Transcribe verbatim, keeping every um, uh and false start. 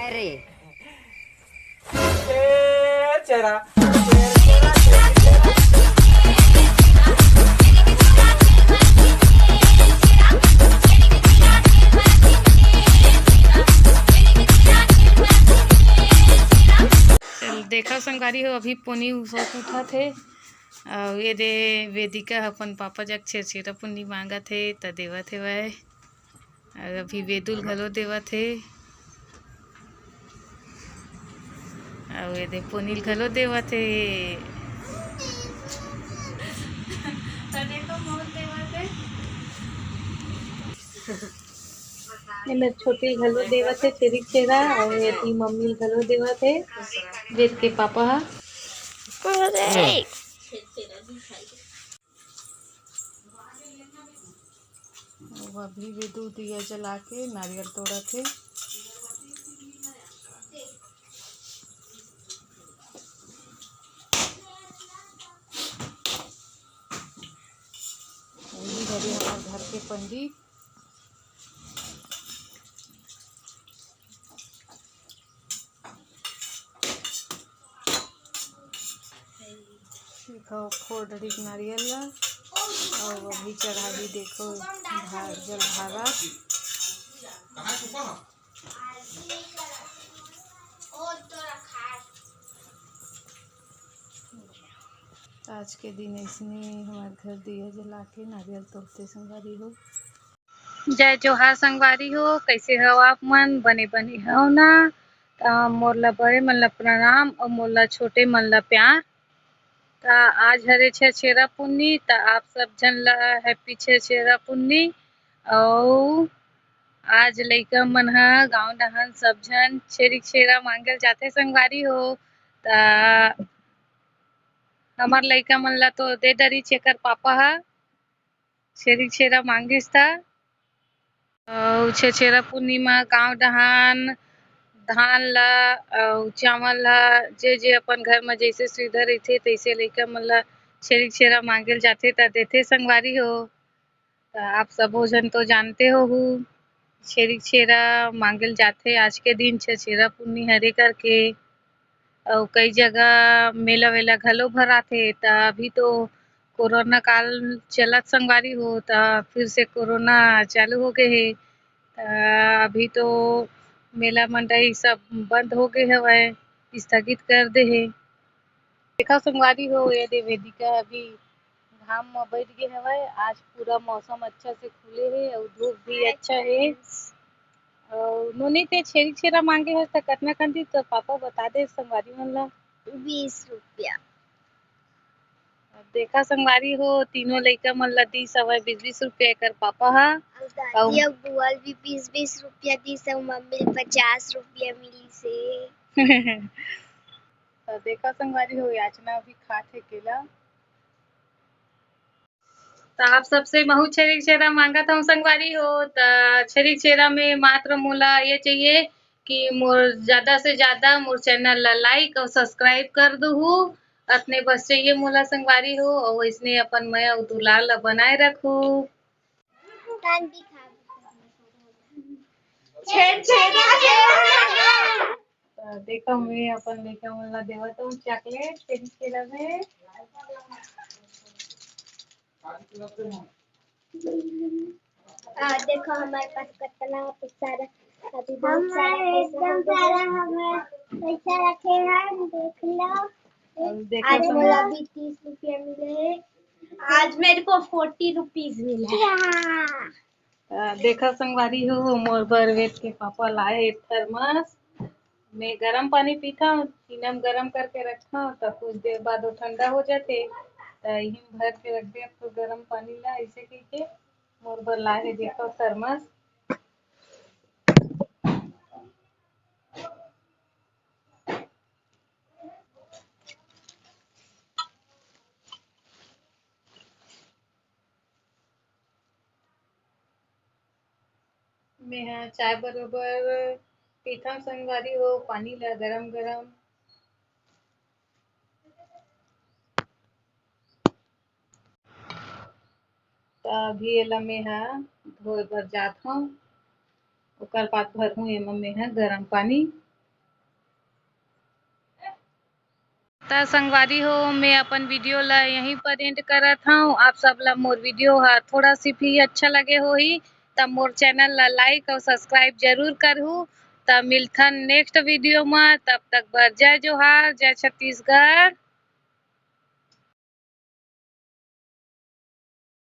अरे। चल, देखा संगवारी हो, अभी पोनी उसोत उठत हे। अउ ये दे, वेदिका ह अपन पापा जग छेरछेरा पुन्नी मांगत हे, त देवत हे वह। अउ अभी वेदुल घलो देवत हे। अउ ये दे, पोनील घलो देवत हे। त देखो, मोर देवत हे। एमे छोटी घलो देवत हे छेरछेरा, अउ एती मम्मी घलो देवत हे, वेद के पापा ह। अउ अभी वेदु दिया जला के नारियल तोड़त हे। वही हरे हमर घर के पंडित। देखो, फोड़ डरी के नारियल ला, अउ अभी चढ़ाही, देखो, भा-, जलभारा। आज के दिन अइसने हमर घर दिया जला के नारियल तोड़थे संगवारी हो। जय जोहार संगवारी हो, कइसे हव आप मन? बने बने हव ना? त मोर ला बड़े मन ला प्रणाम अउ मोर ला छोटे मन ला प्यार। त आज हरे छेरछेरा पुन्नी, त आप सब झन ला happy छेरछेरा पुन्नी। अउ आज लइका मन ह गाँव डहन सब झन छेरछेरा मांगे ल जाथे संगवारी हो। त हमर लइका मन ला तो दे डरिस एकर पापा ह। छेरछेरा मांगिस त। अउ छेरछेरा पुन्नी म गाँव डहान धान ला अउ चावल ला, जे जे अपन घर म जइसे सुविधा रहिथे, तइसे लइका मन ला छेरछेरा मांगे ल जाथे, त देथे संगवारी हो। त आप सबो झन तो जानते होहू, छेरछेरा मांगे ल जाथे। आज के दिन छेरछेरा पुन्नी हरे करके। अउ कई जगह मेला वेला घलो भराथे। त अभी तो कोरोना काल चलत संगवारी हो, त फिर से कोरोना चालू हो गए हे। त अभी तो मेला मंडई सब बंद हो गए हवय, स्थगित कर दे हे। देखा संगवारी हो, ये दे वेदिका अभी घाम म बैठ गए हवय। आज पूरा मौसम अच्छा से खुले हे अउ धूप भी अच्छा हे। अउ नोनी ते छेरछेरा मांगे हस त कतना कन दिस, तोर पापा बता दे संगवारी मन ला। बीस रुपया। अब देखा संगवारी हो, तीनों लइका मन ला दिस हवय बीस बीस रुपया एकर पापा ह। अउ दादी अउ अउ बुआ ल भी बीस बीस रुपया दिस अउ मम्मी ल पचास रुपया मिलिस हे। त देखा संगवारी हो, याचना अभी खात हे केला। त आप सबसे महू छेरछेरा मांगत हूँ संगवारी हो। त छेरछेरा में मात्र मोला ये चाहिए कि मोर ज्यादा से ज्यादा मोर channel ला like अउ subscribe कर दुहू। अतने बस चाहिए मोला संगवारी हो, अउ अइसने अपन मया अउ दुलार ला बनाए रखू। छेरछेरा। त देखो, मैं अपन लइका मन ला देवत हूँ chocolate, छेरछेरा में। आ, देखो हमारे पास कितना पैसा रख-, अभी बहुत सारा हमारे पैसा एकदम हो गया। सारा हमारे पैसा रखे हैं, देख लो। हम देखो आज तो मोला अभी तीस रुपया मिले हैं। आज मेरे को forty rupees मिला है। या। आ, देखा संगवारी हो, मोर बर वेद के पापा लाए एक thermos। मैं गरम पानी पीथंव, टीना म गरम करके रखथंव, त कुछ देर बाद वो ठंडा हो जाथे, त इही म भर के रख देथंव गरम पानी ला, अइसे कहिके मोर बर लाए हे, देखो thermos। मेहा चाय बरोबर पीथंव संगवारी हो, पानी ला गरम गरम। त अभी एला मेहा धोए बर जात हंव, ओकर बाद भरहूं एमा मेहा गरम पानी। त संगवारी हो, मैं अपन वीडियो ला यहीं पर एंड करत हूँ। आप सब ला मोर वीडियो हा थोड़ा सी भी अच्छा लगे होही, त मोर चैनल ला लाइक और सब्सक्राइब जरूर करहू। त मिलथन नेक्स्ट वीडियो में, तब तक बर जय जोहार, जय छत्तीसगढ़।